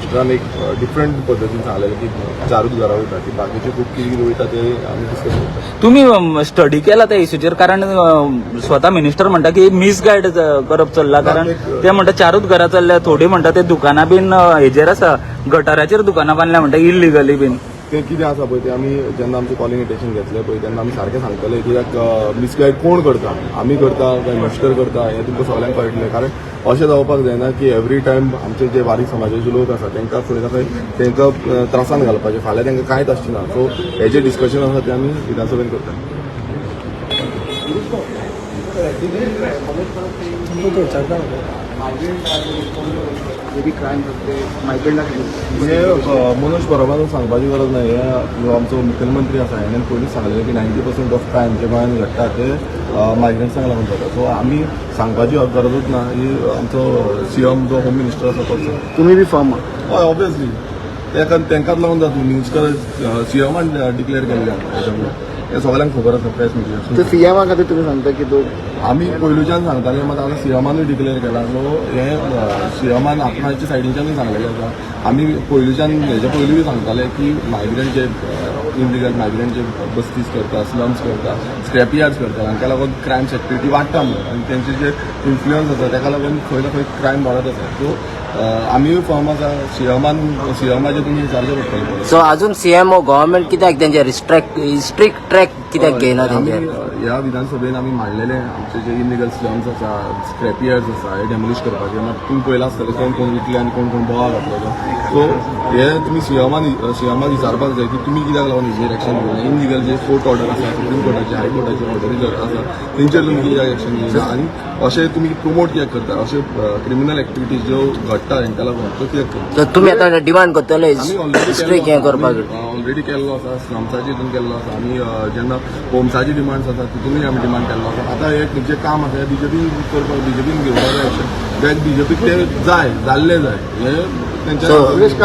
मिनिस्टरान एक डिफरंट पद्दतीन सांगलेलें की चारूच घरां वयता, ती बाकीचे खूब कितें कितें वयता ते आमी डिस्कस करता. तुम्ही स्टडी केला त्या इश्यूचेर? कारण स्वता मिनिस्टर म्हणटा की मिसगायड करप चल्ला, कारण ते म्हणटा चारूच घरां चल्ल्या, थोडी म्हणटा ते दुकानां बीन हेजेर आसा, गटाराचेर दुकानां बांदल्या म्हणटा इलिगली बीन. ते कितें आसा पळय, ते आमी जेन्ना आमचें कॉलिंग एटेन्शन घेतलें पळय, तेन्ना आमी सारकें सांगतले. कित्याक मिसगायड कोण करता, आमी करता काय मिनिस्टर करता, हें तुमकां सगल्यांक कळटलें. कारण अशें जावपाक जायना की एवरी टायम आमचे जे बारीक समाजाचे लोक आसा, तांकां खंय ना खंय तांकां त्रासान घालपाचें. फाल्यां तांकां कांयच आसचें ना. सो हे जे डिस्कशन आसा ते आमी विधानसभेन करता. हे मनोज परबान सांगपाची गरज ना. हे जो आमचो मुखेलमंत्री आसा, हेणें पयलींच सांगलेलें की 90% ऑफ क्रायम जे गोंयांत घडटा ते मायग्रंट्सांक लागून जाता. सो आमी सांगपाची गरजूच ना. ही आमचो सीएम, जो होम मिनिस्टर आसा, तोच. तुम्ही बी फर्म? हय, ऑब्वियसली. तेका तांकांच लागून जाता. मिनिस्टर सीएमान डिक्लेअर केल्लें आसा हेच्यामुळे. हें सगळ्यांक खबर आसा, प्रेस मिडिया. तर सीएमा खातीर तुम्ही सांगता की तो आमी पयलूच्यान सांगताले, मात आतां सीएमानूय डिक्लेअर केला. सो हें सीएमान आपणाच्या सायडीच्यानूय सांगलेलें आसा. आमी पयलूच्यान, हेच्या पयलूय सांगताले की मायग्रंट जे इलिगल मायग्रंट जे बस्तीस करता, स्लम्स करता, स्क्रॅप यार्ड्स करता, हांकां लागून क्रायम्स एक्टिविटी वाडटा म्हणून आनी तेंचे जे इन्फ्लुयन्स आसा, ताका लागून खंय ना खंय क्रायम वाडत आसा. सो आमीय फर्म आसा. सीएमाचे तुमी विचारचें पडटलें. सो अजून सीएमओ, गव्हर्नमेंट कित्याक तेंचे स्ट्रिक्ट ट्रॅक कित्याक घेयना आमी तेंचेर? ह्या विधानसभेन आमी मांडलेले आमचे जे इलिगल स्लम्स आसा, स्क्रॅप यार्ड्स आसा, हे डेमोलिश करपाचे. मात तुमी पळयलां आसतलें, कोण कोण विकले आनी कोण कोण बोवाळ घातलो तो. सो हे तुमी सीएमाक विचारपाक जाय की तुमी कित्याक लागून हेजेर एक्शन घेवना? इलिगल जे कोर्ट ऑर्डर आसा, सुप्रीम कोर्टाचे, हायकोर्टाचे ऑर्डरी आसा, तेंचेर तुमी कित्याक एक्शन घेयना आनी अशें तुमी प्रमोट कित्याक करता? अशे क्रिमिनल एक्टिविटीज ज्यो घडटा, हेंकां लागून त्यो कित्याक करता? सो तुमी आतां डिमांड करतले आमी ऑलरेडी स्ट्रिक्ट हें करपाक? ऑलरेडी केल्लो आसा, स्लम्साची हितून केल्लो आसा. आमी जेन्ना होम्साची डिमांड्स आसा, तितूनय आमी डिमांड केल्लो आसा. आतां हे जे काम आसा, हें बीजेपीन करपाक, बीजेपीन घेवपाक जाय एक्शन, कित्याक बीजेपीक ते जाय जाल्ले जाय हे तेंच्या.